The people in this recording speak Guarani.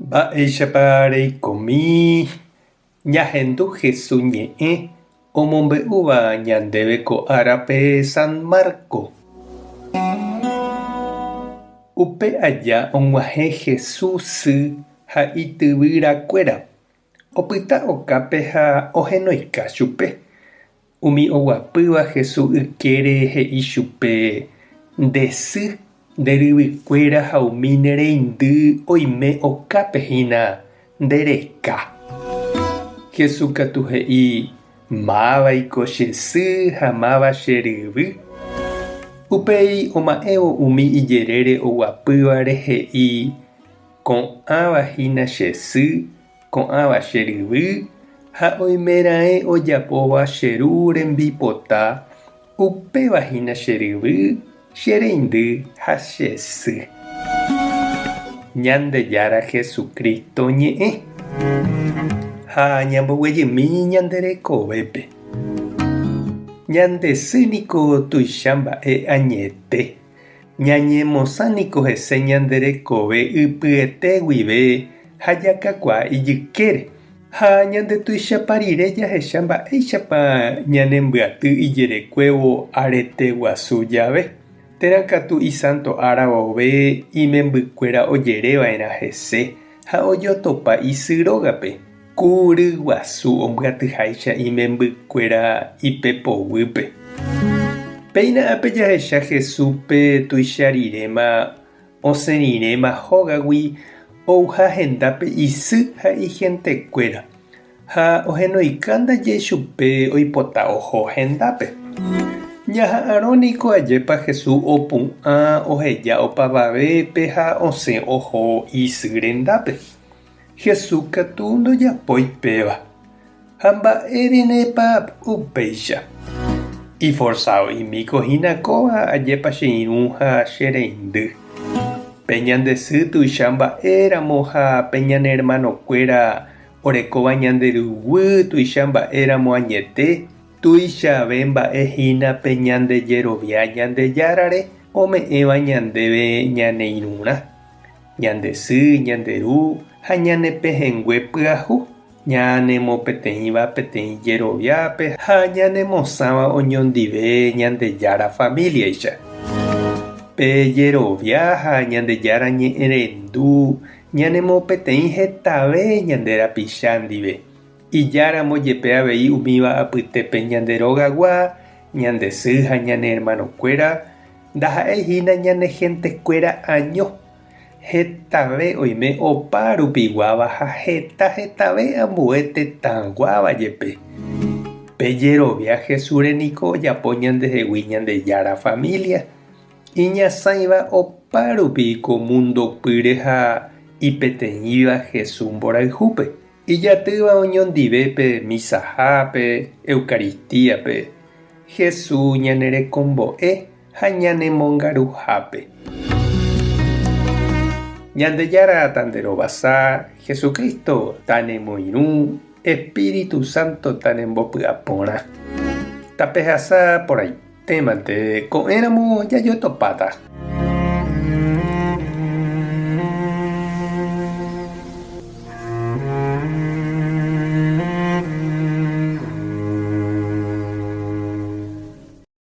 Mba'éichapa reikomi ñahendu Hesu ñe'ẽ omombe'úva ñandéve ko árape San Marco? Upe aja og̃uahẽ Hesu sy ha ityvyrakuéra, opyta okápe ha ohenoika chupe. Umi oguapýva Jesús ykére he'i chupe, Nde sy, nde ryvykuéra ha umi ne reindy oime okápe hína nde reka. Jesús katu he'i, Mávaiko che sy ha máva che ryvy? Upéi oma'ẽvo umi ijerére oguapývare he'i, Ko'ãva hína che sy, Ko'ãva che ryvy ha oimeraẽ ojapóva che Ru rembipota, upéva hína che ryvy, che reindy ha che sy. Ñandejára Jesucristo ñe'ẽ. Ha ñamboguejymi ñande rekovépe. Ñande sy niko tuicha mba'e añete. Ñañemosã niko hese ñande rekove ypyete guive ha jakakuaa ijykére. Ha ñandetuichapa rire jahecha mba'éichapa ñanembyaty ijerekuévo arete guasu jave, térã katu isánto ára vove imembykuéra ojereva'erã hese ha ojotopa isy rógape, Ku ryguasu ombyatyháicha imembykuéra ipepoguýpe. Péina ápe jahecha Jesúspe tuicha riréma osẽ riréma hógagui ouha hendápe isy ha ihentekuéra, ha ohenoika ndaje chupe oipota oho hendápe. Ñaha'arõ niko ajépa Jesús opu'ã oheja opavavépe ha osẽ oho isy rendápe. Jesús katu ndojapói péva. Ha mba'érenepa upéicha? Iforsao'imíko hína kóva ajépa che irũ ha che reindy. Pe ñande sy tuicha mba'éramo ha pe ñane ermanokuéra orekóva ñande ruguy tuicha mba'éramo añete, tuichave mba'e hína pe ñande jerovia Ñandejárare ome'ẽva ñandéve ñane irũrã. Ñande sy, ñande ru ha ñane pehẽngue pyahu, ñanemopeteĩva peteĩ jeroviápe ha ñanemosãva oñondive Ñandejára famíliaicha. Pe jerovia ha Ñandejára ñe'ẽrendu ñanemopeteĩ hetave ñande rapicha ndive, ijáramo jepe avei umíva apytépe ñande rogagua, ñande sy ha ñane ermanokuéra, Ndaha'éi hína ñane hentekuéra año, hetave oime opa rupiguáva ha heta hetave ambue tetãguáva jepe. Pe jerovia Jesúsre niko ojapo ñandehegui Ñandejára familia, iñasãiva opa rupi ko mundo pýre ha ipeteĩva Jesús mborayhúpe, ijatýva oñondive pe misahápe, Eucaristíape, Jesús ñanerekombo'e ha ñanemongaruhápe. Ñandejára tanderovasa, Jesucristo tanemoirũ, Espíritu Santo tanembopy'aporã. Tapehasa porãitémante ko'ẽramo jajotopáta.